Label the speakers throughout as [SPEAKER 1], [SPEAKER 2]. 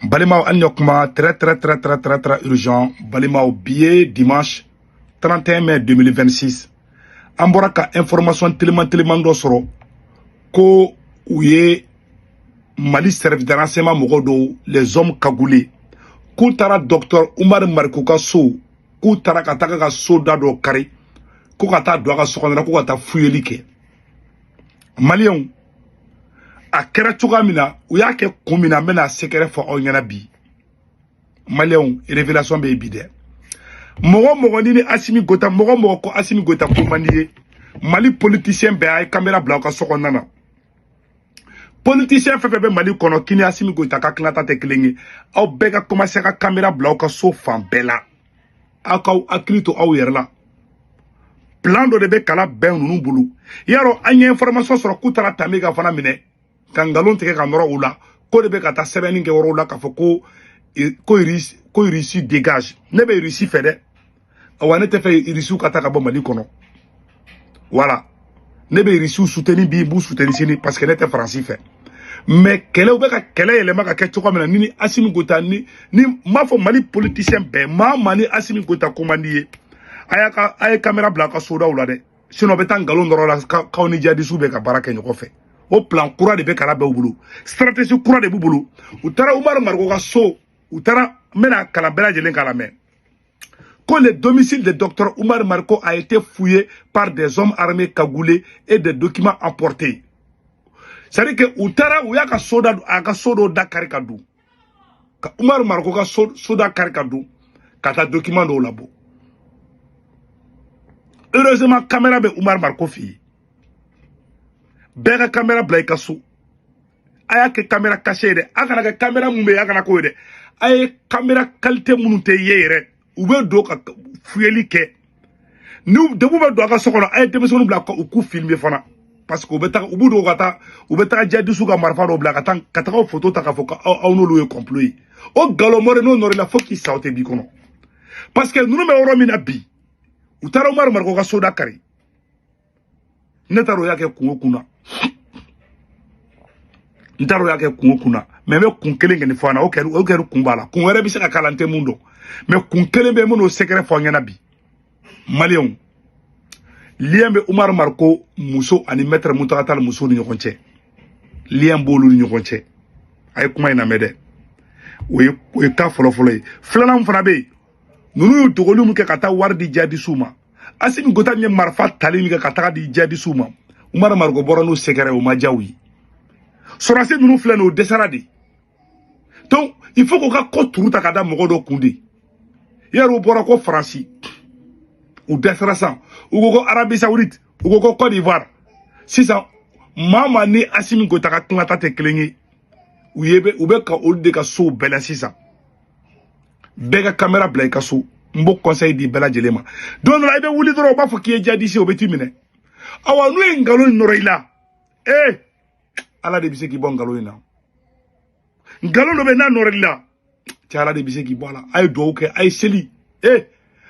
[SPEAKER 1] Balimaw, an ɲɔ kuma très très très très très très urgent. Balimaw, bi ye dimanche 31 mai 2026. An bɔra ka information teliman teliman dɔ sɔrɔ ko u ye Mali service de renseignement mɔgɔ dɔw, les hommes cagoulés, k'u taara docteur Umar Mariko ka so, k'u taara ka taga ka so da dɔ kari, ko ka taa don a ka so kɔnɔ, ko ka taa fuyeli kɛ. Maliyɛnw, a kɛra cogoya min na, u y'a kɛ kun min na, n bɛna secret fɔ aw ɲɛna bi. Maliyɛnw, révélation bɛ yen bi dɛ. Mɔgɔ mɔgɔ ni Asimi Goyita, mɔgɔ mɔgɔ ko Asimi Goyita ko man di ye, Mali politicien bɛɛ, a ye caméra bila aw ka so kɔnɔna na. Politicien fɛn fɛn bɛ Mali kɔnɔ k'i ni Asimi Goyita ka tilata tɛ kelen ye, aw bɛɛ ka commencer ka caméra bila aw ka so fan bɛɛ la. Aw k'aw hakili to aw yɛrɛ la. Plan dɔ de bɛ kala bɛn ninnu bolo. Yarɔ, an ye information sɔrɔ k'u taara Tamika fana minɛ ka nkalon tigɛ ka nɔrɔ u la, ko de bɛ ka taa sɛbɛnni kɛ yɔrɔw la k'a fɔ ko Russie dégage. Ne bɛ Russie fɛ dɛ. Awa, ne tɛ fɛ Russiw ka taa ka bɔ Mali kɔnɔ. Voilà, ne bɛ Russiw soutenir bi, n b'u soutenir sini, parce que ne tɛ Faransi fɛ. Mais kɛlɛw bɛ ka kɛlɛ yɛlɛma ka kɛ cogoya min na, ni Asimi Goyita ni n b'a fɔ Mali politicien bɛɛ, maa maa ni Asimi Goyita ko man di ye, a y'a ka a ye caméra bila a ka sodaw la dɛ. Sinon bɛ taa nkalon dɔrɔn la k'aw ni jihadisiw bɛ ka baara kɛ ɲɔgɔn fɛ. O plan kura de bɛ kala bɛɛ bolo, stratégie kura de b'u bolo. U taara Umaru Mariko ka so, u taara. N bɛna kalan bɛɛ lajɛlen k'a lamɛn ko le domicile de docteur Oumar Mariko a été fouillé par des hommes armés cagoulés et des documents emportés. C'est-à-dire que u taara, u y'a ka so da, a ka so dɔw da kari ka don, ka Oumar Mariko ka so so da kari ka don, ka taa document dɔw labɔ. Heureusement, caméra bɛ Oumar Mariko fɛ yen. Bɛɛ ka caméra bila i ka so. A y'a kɛ caméra cachée ye dɛ. A kana kɛ caméra mun bɛ yen, a kana k'o ye dɛ. A ye caméra qualité minnu tɛ ye yɛrɛ, u bɛ don ka fuyeli kɛ. Ni debu bɛ don a ka so kɔnɔ, a ye denmisɛnninw bila u k'u filmer fana, parce que u bɛ taga, u b'u dogo ka taa, u bɛ taga jihadisiw ka marifa dɔw bila ka taa, ka taga o photo ta k'a fɔ ko aw n'olu ye complot ye. O nkalon mɔri n'o nɔrɔ la fo k'i sa, o tɛ b'i kɔnɔ, parce que ninnu bɛ yɔrɔ min na bi, u taara Umaru Mariko ka so da kari. Ne taara o y'a kɛ kun o kun na, n taara o y'a kɛ kun o kun na, mais n bɛ kun kelen kɔni fɔ an na. O kɛra kun b'a la, kun wɛrɛ bɛ se ka k'a la, n tɛ mun dɔn, mais kun kelen bɛ yen, n bɛn'o secret fɔ aw ɲɛna bi. Maliyɛnw, lien bɛ Umaru Mariko muso ani maître Mountaga Tall muso ni ɲɔgɔn cɛ. Lien b'olu ni ɲɔgɔn cɛ. A ye kuma in lamɛn dɛ. O ye cas fɔlɔfɔlɔ ye. Filanan fana bɛ yen, ninnu ye dogoli min kɛ ka taa wari di jihadisiw ma, Asimi Goyita ye marifa tali min kɛ ka taga di jihadisiw ma, Umaru Mariko bɔra n'o secret, o ma diya u ye. Sɔrɔdasi ninnu filɛ nin ye, o dɛsɛra de. Donc il faut k'u ka ko turu ta ka da mɔgɔ dɔ kun de. Yarɔ, u bɔra ko Faransi, u dɛsɛra sisan. U ko ko Arabie Saoudite, u ko ko Côte d'Ivoire. Sisan, maa maa ni Asimi Goyita ka tilata tɛ kelen ye, u ye bɛ u bɛ ka olu de ka sow bɛɛ la sisan. Bɛɛ ka caméra bila i ka so. N b'o conseil di bɛɛ lajɛlen ma. Don dɔ la, i bɛ wuli dɔrɔn, u b'a fɔ k'i ye jihadiste, o bɛ t'i minɛ. Awa, n'u ye nkalon nɔrɔ i la, ee, Ala de bɛ se k'i bɔ nkalon in na. Nkalon dɔ bɛ n'a nɔrɔ i la cɛ, Ala de bɛ se k'i bɔ a la. A ye dugawu kɛ, a ye seli, ee,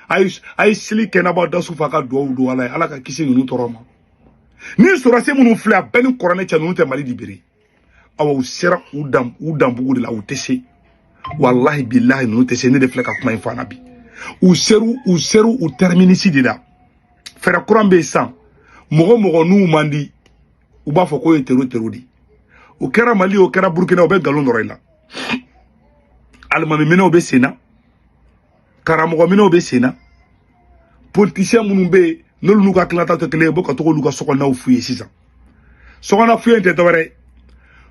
[SPEAKER 1] a ye seli kɛ n'a b'aw da su fɛ, a ka dugawu don Ala ye, Ala ka kisi ninnu tɔɔrɔ ma. Ni sɔrɔdasi minnu filɛ, a bɛɛ ni kɔrɔnɛ cɛ, ninnu tɛ Mali libéré. Awa, u sera u dan u danbugu de la, u tɛ se. Walahi bilahi, ninnu tɛ se. Ne de filɛ ka kuma in fɔ an na bi. U ser'u u terminus de la. Fɛɛrɛ kura bɛ yen sisan. Mɔgɔ mɔgɔ n'u man di, u b'a fɔ k'o ye terro terro de. O kɛra Mali, o kɛra Burukina, o bɛ nkalon nɔrɔ i la. Alimami minɛw bɛ sen na, karamɔgɔ minɛw bɛ sen na, politicien minnu bɛ yen, n'olu n'u ka tilata tɛ kelen ye, u bɛ ka to k'olu ka sokɔnɔnaw f'u ye sisan. Sokɔnɔ f'u ye tɛ dɔwɛrɛ ye.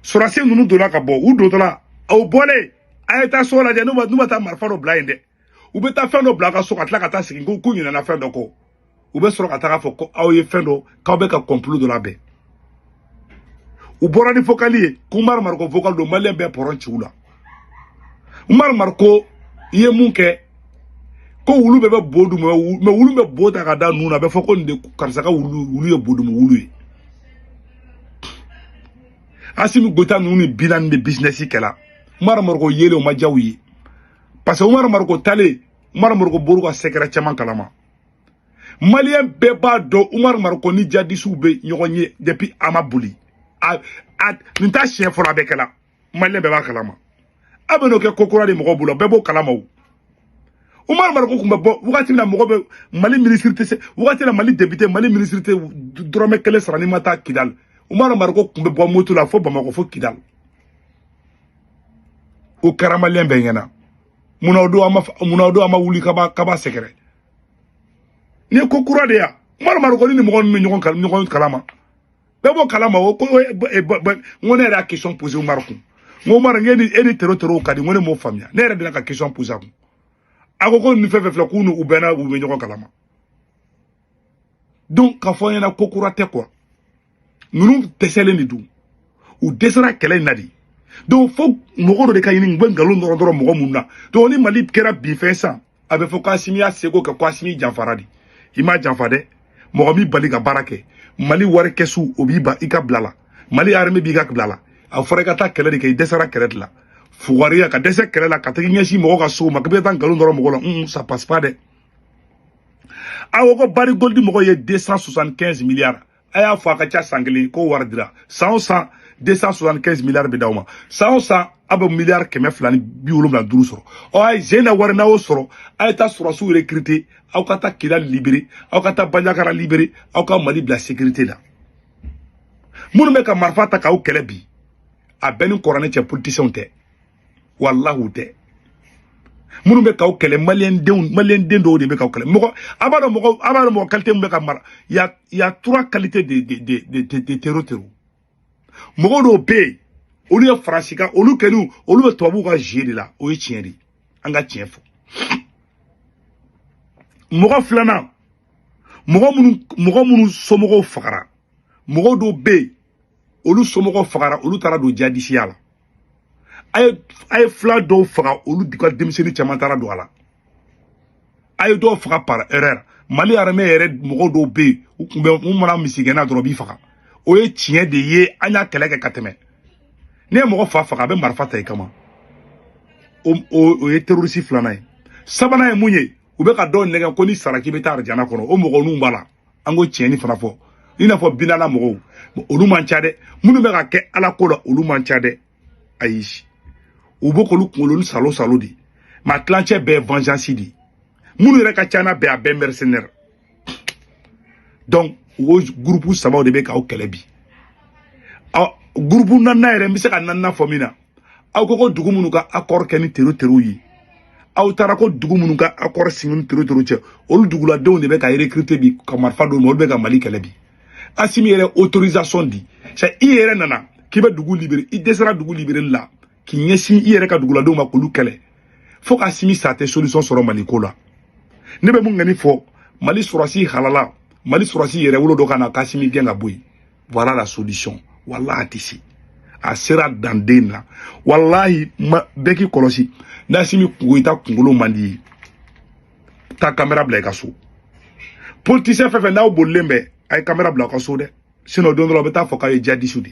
[SPEAKER 1] Sɔrɔdasi ninnu donna ka bɔ, u dontɔla, o bɔlen, a ye taa so lajɛ. N'u ma taa marifa dɔ bila yen dɛ, u bɛ taa fɛn dɔ bila a ka so, ka tila ka taa segin ko k'u ɲinɛna fɛn dɔ kɔ. U bɛ sɔrɔ ka taga fɔ ko aw ye fɛn dɔ, k'aw bɛ ka complot dɔ labɛn. U bɔra ni vocal ye ko Umaru Mariko vocal don. Maliyɛn bɛɛ pɔrɔn ci u la. Umaru Mariko i ye mun kɛ ko wulu bɛɛ bɛ bo dun, mais wulu bɛ bo ta ka da nun na, a bɛ fɔ ko nin de karisa ka wulu, wulu ye bo dun wulu ye. Asimi Goyita ninnu ni 40 bɛ business kɛla. Umaru Mariko yelen, o ma diya u ye, parce que Umaru Mariko talen, Umaru Mariko bɔr'u ka secret caman kalama. Maliyɛn bɛɛ b'a dɔn Umaru Mariko ni jihadisiw bɛ ɲɔgɔn ye depuis a ma boli. A nin t'a siɲɛ fɔlɔ, a bɛ kɛla, maliyɛn bɛɛ b'a kalama. A bɛ n'o kɛ ko kura de mɔgɔw bolo, bɛɛ b'o kalama. O Umaru Mariko tun bɛ bɔ wagati min na, mɔgɔ bɛ Mali ministre tɛ se wagati la, Mali député, Mali ministre tɛ dɔrɔmɛ kelen sara n'i ma taa Kidali. Umaru Mariko tun bɛ bɔ moto la fo Bamakɔ, fo Kidali. O kɛra maliyɛn bɛɛ ɲɛna. Munna o don an ma, munna o don an ma wuli kaba kaba sɛgɛrɛ? Nin ye ko kura de ya. Umaru Mariko ni mɔgɔ ninnu bɛ ɲɔgɔn kalama, bɛɛ b'o kalama. O ko n ko ne yɛrɛ y'a question posé Umaru kun. N ko Umaru, n ko e ni terro terro ka di. N ko ne m'o faamuya. Ne yɛrɛ delila ka question posé a kun. A ko ko nin fɛn fɛn filɛ, k'u n'u bɛnna, u bɛ ɲɔgɔn kalama. Donc k'a fɔ an ɲɛna, ko kura tɛ quoi. Ninnu dɛsɛlen de don, u dɛsɛra kɛlɛ in na de. Donc fo mɔgɔ dɔ de ka ɲini, u bɛ nkalon dɔrɔn dɔrɔn mɔgɔ mun na. Donc ni Mali kɛra bin fɛn san, a bɛ fɔ ko Asimi y'a seko kɛ, ko Asimi janfara de. I ma janfa dɛ. Mɔgɔ b'i bali ka baara kɛ. Mali wari kɛsu, o b'i ba i ka bila la. Mali armée b'i ka bila la. A fɔra i ka taa kɛlɛ de kɛ, i dɛsɛra kɛlɛ de la. Fugariya ka dɛsɛ kɛlɛ la, ka taa ɲɛsin mɔgɔ ka so ma, k'i bɛ taa nkalon dɔrɔn mɔgɔ la, ça passe pas dɛ. Aw ko Barrick Gold mɔgɔw ye 275 milliards. A y'a fɔ a ka ca san kelen ko wari dira. San o san, 275 milliards bɛ d'aw ma. San o san, aw bɛ miliyari 275 sɔrɔ. Ɔ, a ye zen na wari, n'a y'o sɔrɔ, a ye taa sɔrɔsiw recruter, aw ka taa Kidali libérer, aw ka taa Bandiagara libérer, aw ka Mali bila sécurité la. Minnu bɛ ka marifa ta k'aw kɛlɛ bi, a bɛɛ ni kɔrɔnɛ cɛ, politiciens tɛ, walahi u tɛ. Minnu bɛ k'aw kɛlɛ, maliyɛn denw, maliyɛn den dɔw de bɛ k'aw kɛlɛ. Mɔgɔ a b'a dɔn, mɔgɔ a b'a dɔn mɔgɔ qualité min bɛ ka mara. Il y a trois qualités de terro terro. Mɔgɔ dɔw bɛ yen, olu ye Faransi ka, olu kɛni, olu bɛ tubabuw ka jeu de la. O ye tiɲɛ de ye, an ka tiɲɛ fɔ. Mɔgɔ filanan, mɔgɔ minnu somɔgɔw fagara. Mɔgɔ dɔw bɛ yen, olu somɔgɔw fagara, olu taara don jadisiya la. A ye fila dɔw faga, olu ka denmisɛnnin caman taara don a la. A ye dɔw faga par erreur. Mali armée yɛrɛ mɔgɔ dɔw bɛ yen, u tun bɛ u mana misigɛnna dɔrɔn, u b'i faga. O ye tiɲɛ de ye, an y'a kɛlɛ kɛ ka tɛmɛ. N'i ye mɔgɔ fa faga, a bɛ marifa ta i kama. O ye terroriste filanan ye. Sabanan ye mun ye? U bɛ ka dɔw nɛgɛn ko ni sara k'i bɛ taa arijana kɔnɔ. O mɔgɔ ninnu b'a la, an ko tiɲɛni fana fɔ. I n'a fɔ binala mɔgɔw, olu man ca dɛ. Minnu bɛ ka kɛ ala ko la, olu man ca dɛ. Ayi, u bɛ k'olu kunkolo ni salo salo de. Maa tilancɛ bɛɛ ye vengeance de ye. Minnu yɛrɛ ka ca n'a bɛɛ, a bɛɛ mercenaire. Donc o groupe sabaw de bɛ k'aw kɛlɛ bi. Ɔ, groupe naaninan yɛrɛ, n bɛ se ka naaninan fɔ min na. Aw ko dugu minnu ka accord kɛ ni terro terro ye, aw taara ko dugu minnu ka accord signé ni terro terro cɛ, olu duguladenw de bɛ ka recruter bi ka marifa d'u ma. Olu bɛ ka Mali kɛlɛ bi. Asimi yɛrɛ autorisation di. C'est i yɛrɛ nana k'i bɛ dugu libérer, i dɛsɛra dugu libérer la k'i ɲɛsin i yɛrɛ ka duguladenw ma k'olu kɛlɛ. Fo ka Asimi sa tɛ solution sɔrɔ Mali ko la. Ne bɛ mun ŋani fɔ? Mali sɔrɔsi halala, Mali sɔrɔsi yɛrɛ wolo dɔ ka na k'Asimi gɛn ka bɔ yen, voilà la solution. Walahi, a tɛ se, a sera danden na. Walahi, bɛɛ k'i kɔlɔsi. N'Asimi Goyita kunkolo man di ye, taa caméra bila i ka so. Politicien fɛn fɛn n'aw bolilen bɛ, a ye caméra bila aw ka so dɛ. Sinon don dɔ la, u bɛ taa fɔ k'a ye jihadiste de.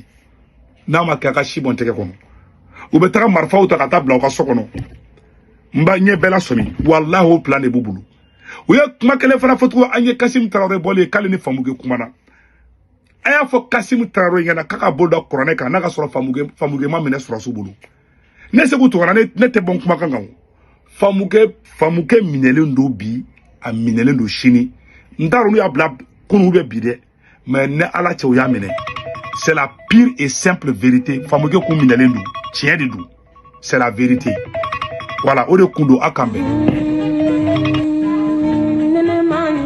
[SPEAKER 1] N'a ma kɛ, a ka si bɔn tɛgɛ kɔnɔ. U bɛ taga marifaw ta ka taa bila aw ka so kɔnɔ. N ba ɲɛ bɛɛ la sɔmi. Walahi, o plan de b'u bolo. U ye kuma kelen fana fɔ tugun an ye. Kasimu Tarawele bɔlen k'ale ni Famuke kumana. A y'a fɔ Kasimu Tarawele ɲɛna k'a ka bolo da kuranɛ kan, n'a ka sɔrɔ Famuke ma minɛ sɔrɔsiw bolo. Ne Segu Tunkara, ne tɛ bɔ n kumakan kan. O Famuke minɛlen don bi, a minɛlen don sini. N t'a dɔn n'u y'a bila kunun bɛ bi dɛ, mais ni Ala cɛ, u y'a minɛ. C'est la pure et simple vérité. Famuke kun minɛlen don, tiɲɛ de don, c'est la vérité. Voilà, o de kun don. A kan bɛn.
[SPEAKER 2] Nene mani.